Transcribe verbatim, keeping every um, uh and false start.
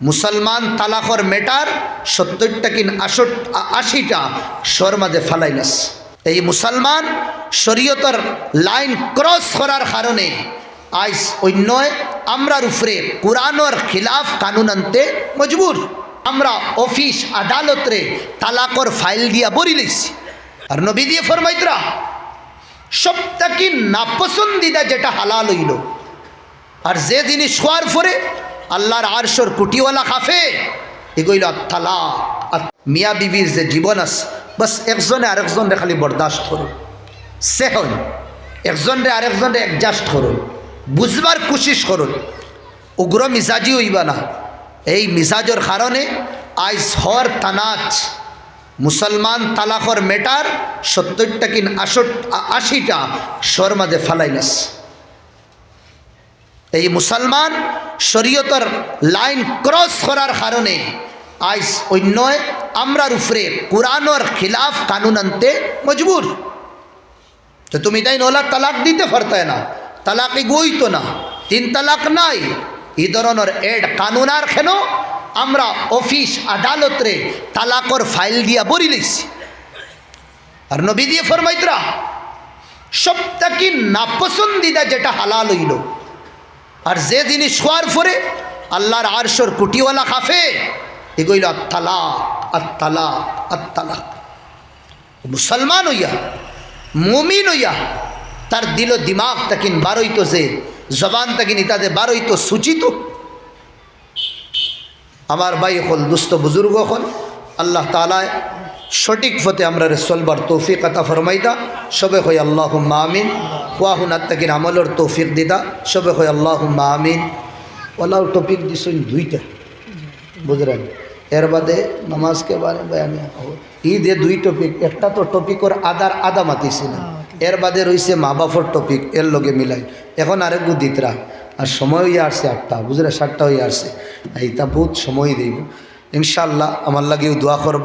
মুসলমান তালাকর ম্যাটার সত্তরটা কিন আশট-, আ-, আশিটা শর মাঝে ফালাইলাস। এই মুসলমান শরীয়তর লাইন ক্রস করার কারণে আইজ অন্যয় আমরার উপরে কোরআনর খিলাফ কানুন আনতে মজবুর। আমরা অফিস আদালতরে তালাকর ফাইল দিয়া ভরি লইছি। আর নবীজিয়ে ফরমাইতরা, সব থাকি নাপছন্দিদা যেটা হালাল অইলো, আর যে জিনিস হওয়ার পরে আল্লাহর আরশর কুটিওয়ালা কাঁপে, এগু অইলো আত-তালাক। আর মিয়া বিবির যে জীবন আছে, বাস একজনে আরেকজনরে খালি বরদাস্ত করুন, সে হইন, একজনরে আরেকজনরে অ্যাডজাস্ট করুন, বুঝবার কুশিশ করুন, উগ্র মিজাজি অইবা না। এই মিজাজর কারণে আইজ হর থানাত মুসলমান তালাকর ম্যাটার সত্তরটা কিন আশট-, আ-, আশিটা শর মাঝে ফালাইলাস। এই মুসলমান শরীয়তর লাইন ক্রস করার কারণে আইজ অন্যয় আমরার উপরে কোরআনর খিলাফ কানুন আনতে মজবুর। তো তুমি তাইন অলা তালাক দিতে পারতায় না, তালাক এগু অইতো না, তিন তালাক নাই। ই ধরনর এড কানুন আর কেন? আমরা অফিস আদালতরে তালাকর ফাইল দিয়া ভরি লইছি। আর নবীজিয়ে ফরমাইতরা, সব থাকি নাপছন্দিদা যেটা হালাল অইলো, আর যে জিনিস হওয়ার পরে আল্লাহর আরশর কুটিওয়ালা কাঁপে, এগু অইলো আত-তালাক, আত-তালাক, আত-তালাক। মুসলমান অইয়া, মুমিন অইয়া, তার দিল দিমাগ থাকি বারইতো যে, জবান থাকি ইতা যে বারইতো সুচিত। আমার ভাই অকল, দুস্ত বুজুর্গ অকল, আল্লাহ তাআলায় সঠিক পথে আমরারে চলবার তৌফিক আতা ফরমাইতা। সবে কই আল্লাহুম্মা আমিন। খোয়া হুনাত থাকি আমলর তৌফিক দিতা। সবে কই আল্লাহুম্মা আমিন। ওলাও টপিক দিছইন দুইটা, বুঝলেন? এর বাদে নামাজ কে বারে বয়ানে, ই যে দুই টপিক, একটা তো টপিকর আধার আধা মাতিছি না, এর বাদে রইছে মা বাপর টপিক, এর লগে মিলাই। এখন আরেকগু দিতরা, আর সময় অইয়া আসছে আটটা, বুঝলে, সাতটা অইয়া আসছে। আর ইতা বহুত সময় দিব। ইনশাআল্লাহ আমার লাগিও দোয়া করবা।